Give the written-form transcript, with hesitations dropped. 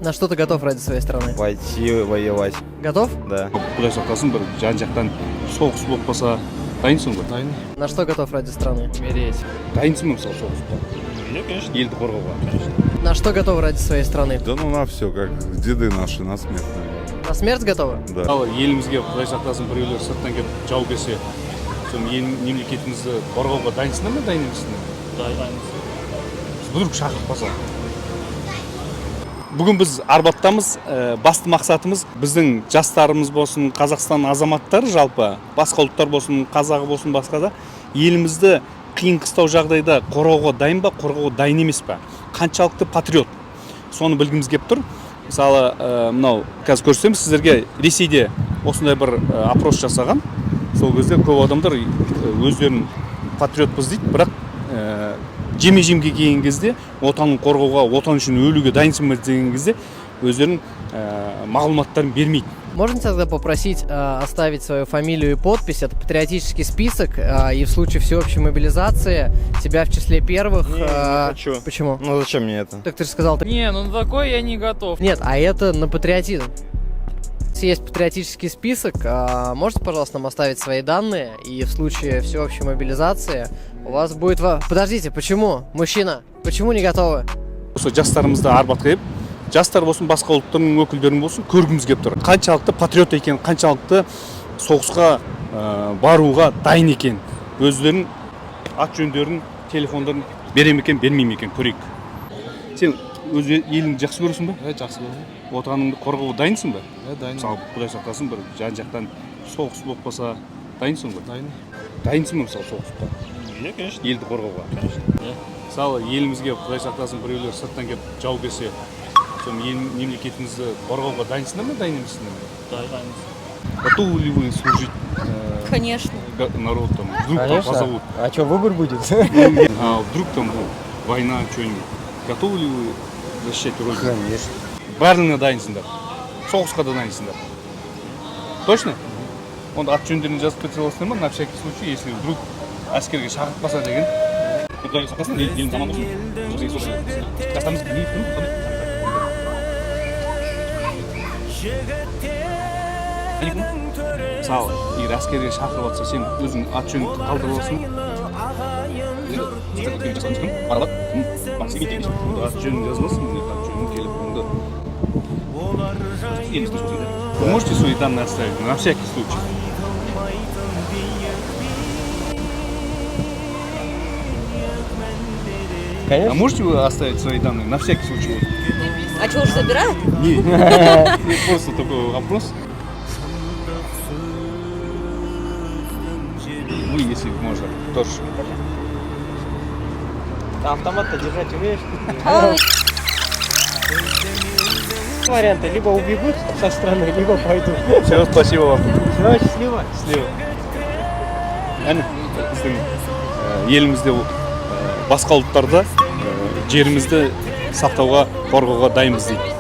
На что ты готов ради своей страны? Пойти воевать. Готов? Да. Құдай сақтасын, бір жан жақтан соғыс болып қалса, дайынсың ғой? Дайын. На что готов ради страны? Умереть. Дайынсың ба, мысалы, соғысқа? Иә, конечно. Елді қорғауға. На что готовы ради своей страны? Да ну на все, как деды наши, на смерть, наверное. На смерть готовы? Да. Ал елімізге, құдай сақтасын, біреулер сырттан келіп жау келсе, сол ел мемлекетімізді қорғауға дайынсыңдар ма, дайын емессіңдер ме? Дайынбыз. Вдруг шақырып қалса. Бүгін біз Арбаттамыз. Басты мақсатымыз біздің жастарымыз болсын, Қазақстан азаматтары жалпы, басқа ұлттар болсын, қазағы болсын, басқа да, елімізді қиын қыстау жағдайда қорғауға дайын ба, қорғауға дайын емес па, қаншалықты патриот, соны білгіміз келіп тұр. Мысалы, мынау қазір көрсетеміз сіздерге, Ресейде осындай бір опрос жасаған. Сол кезде көп адамдар өздерін патриотпыз дейді, бірақ жеме жемге келген кезде, отанын қорғауға, отан үшін өлуге дайынсың ба деген кезде өздерінің мағлұматтарын бермейді. Можно тебя тогда попросить оставить свою фамилию и подпись? Это патриотический список, и в случае всеобщей мобилизации тебя в числе первых. Не, не хочу. Почему? Ну зачем мне это? Так ты же сказал... Не, ну на такое я не готов. Нет, а это на патриотизм. Есть патриотический список. Можете, пожалуйста, нам оставить свои данные? И в случае всеобщей мобилизации у вас будет... Подождите, почему? Мужчина, почему не готовы? Осы жастарымызды Арбатқа келіп, жастар болсын, басқа ұлттың өкілдерін болсын, көргіміз келіп тұр, қаншалықты патриот екен, қаншалықты соғысқа баруға дайын екен, өздерінің ат жөндерін, телефондарын бере ме екен, бермей ме екен, көрейік. Сен өз еліңді жақсы көресің бе? Иә, жақсы көремін. Отаныңды қорғауға дайынсың ба? Иә, дайын. Мысалы, құдай сақтасын, бір жан жақтан соғыс болып қалса, дайынсың ғой? Дайын. Дайынсың ба, мысалы, соғысқа? Иә, конечно. Елді қорғауға. Иә. Мысалы, елімізге, құдай сақтасын, біреулер сырттан келіп жау келсе, сол ел мемлекетімізді қорғауға дайынсыңдар ма, дайын емессіңдер ме? Дайынбыз. Готовы ли вы служить Конечно. Народу там, вдруг там позовут? А что, выбор будет? А вдруг там, ну, война, что-нибудь, готовы ли вы защищать родину? Конечно. Барлығына дайынсыңдар, соғысқа да дайынсыңдар, точно? Онда ат жөндерін жазып кете аласыңдар ма, на всякий случай, если вдруг әскерге шақырып қалса деген? Құдай сақтасын, еліміз аман болсын. Жастарымыз не? Мысалы, егер әскерге шақырып жатса, сен өзің ат жөніңді қалдырып аласың ба? Ат жөнін жазып аласың, міне, ат жөнін келіп онда. Вы можете свои данные оставить на всякий случай? А Конечно. можете вы оставить свои данные на всякий случай? А что, уже забирают? Нет, просто такой вопрос. Вы, если можно, тоже. Автомат-то держать умеешь? А, Варианты: либо убегут со страны, либо пойдут. Все, спасибо вам. Все, счастливо. Счастливо. Әне, біздің елімізде басқа ұлттарда жерімізді сақтауға, қорғауға дайынбыз дейді.